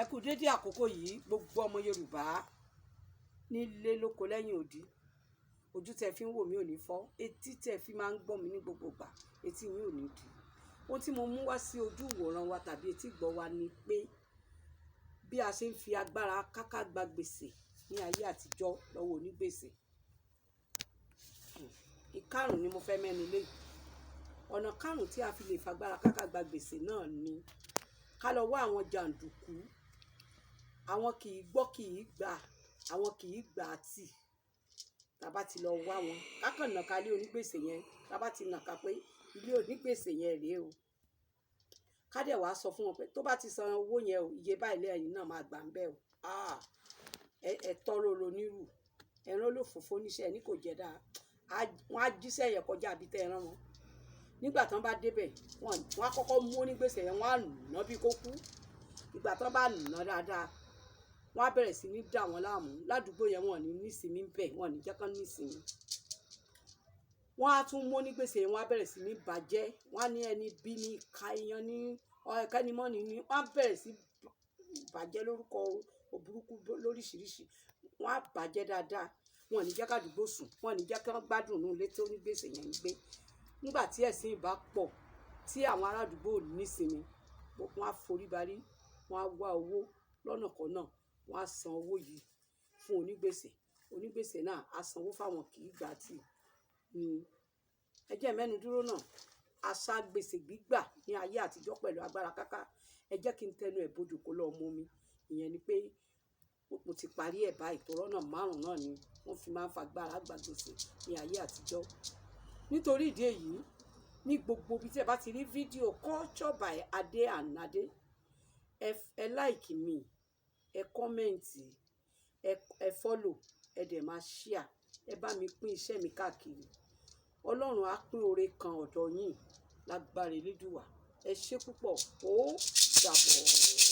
Ẹ kú dédé àkókò yìí, gbogbo ọmọ Yorùbá nílé lóko lẹ́yìn odi. Ojú tẹ fi ń wò mí ò ní fọ́, etí tẹ fi máa ń gbọ́ mi ní gbogbo ìgbà, etí yín ò ní di. Ohun tí mo mú wá sí ojú ìwòran wa tàbí etí ìgbọ́ wa ni pé bí a ṣe ń fi agbára káká gba gbèsè ní ayé àtijọ́ lọ́wọ́ onígbèsè. Ìkarùn ni mo fẹ́ mẹ́nu lé. Ọ̀nà karùn-ún tí a fi lè fagbára káká gba gbèsè náà ni ká lọ wá àwọn jàǹdùkú. Àwọn kì í gbọ́, kì í gbà, àwọn kì í gbà tì. Tá bá ti lọ wá wọn, ká kàn nàka lé onígbèsè yẹn. Tá bá ti nàka pé ilé onígbèsè yẹn rèé o, ká dẹ̀ wá sọ fún wọn pé tó bá ti san owó yẹn o, iye báyìí lẹ́yìn náà máa gbà ń bẹ̀ o. Ah, ẹ tọrọ onírù, ẹran olófòfó níṣẹ́ ní kò jẹ́ dáa. Wọ́n á jíṣẹ́ yẹn kọjá àbí tẹ́ ẹ rán wọn. Nígbà tán bá débẹ̀, wọ́n á kọ́kọ́ mú onígbèsè yẹn, wọ́n á nà bí kó kú. Ìgbà tán bá nà dáadáa, wọ́n á bẹ̀rẹ̀ sí ní dà wọ́n láàmú ládùúgbò yẹn. Wọ́n ò ní nísinmi bẹ̀, wọ́n ò ní jẹ́ kán nísinmi. Wọ́n á tún mú onígbèsè yẹn, wọ́n á bẹ̀rẹ̀ sí ní bàjẹ́. Wọ́n á ní ẹni bí ní ka èèyàn ní kẹ́nimọ́ni ní. Wọ́n á bẹ̀rẹ̀ sí bàjẹ́ lórúkọ òburúkú lóríṣiríṣi. Wọ́n á bàjẹ́ dáadáa. Wọ́n ò ní jẹ́ kádùúgbò sùn, wọ́n ò ní jẹ́ kán gbádùn nínú ilé tí onígbèsè yẹn ń gbé. Nígbà tí ẹ̀sìn bá pọ̀, tí àwọn ará àdúgbò ò nísinmi, wọ́n á forí barí, wọ́n á wá owó lọ́nàkọ́nà, wọ́n á san owó yìí fún onígbèsè. Onígbèsè náà á sanwó fáwọn kì í gbà tì ní. Ẹ jẹ́ mẹ́nu dúró náà. Àṣà gbèsè gbígbà ní ayé àtijọ́ pẹ̀lú agbára káká, ẹ jẹ́ kí n tẹnu ẹ̀ bodò kó lọ́ọ́ mú mi. Ìyẹn ni pé mo ti parí ẹ̀ báyìí. Torí ọ̀nà márùn-ún náà ni wọ́n fi máa ń fagbára gba gbèsè ní ayé àtijọ́. Nítorí ìdí èyí, ní gbogbo ibi tí ẹ bá ti rí fídíò Culture by Ade and Ade, ẹ like mi, ẹ comment, ẹ follow, ẹ dẹ̀ máa share, ẹ bá mi pín iṣẹ́ mi káàkiri. Ọlọ́run á pín oore kan ọ̀dọ̀ yín lágbára Elédùwà. Ẹ ṣé púpọ̀, ó dàbọ̀.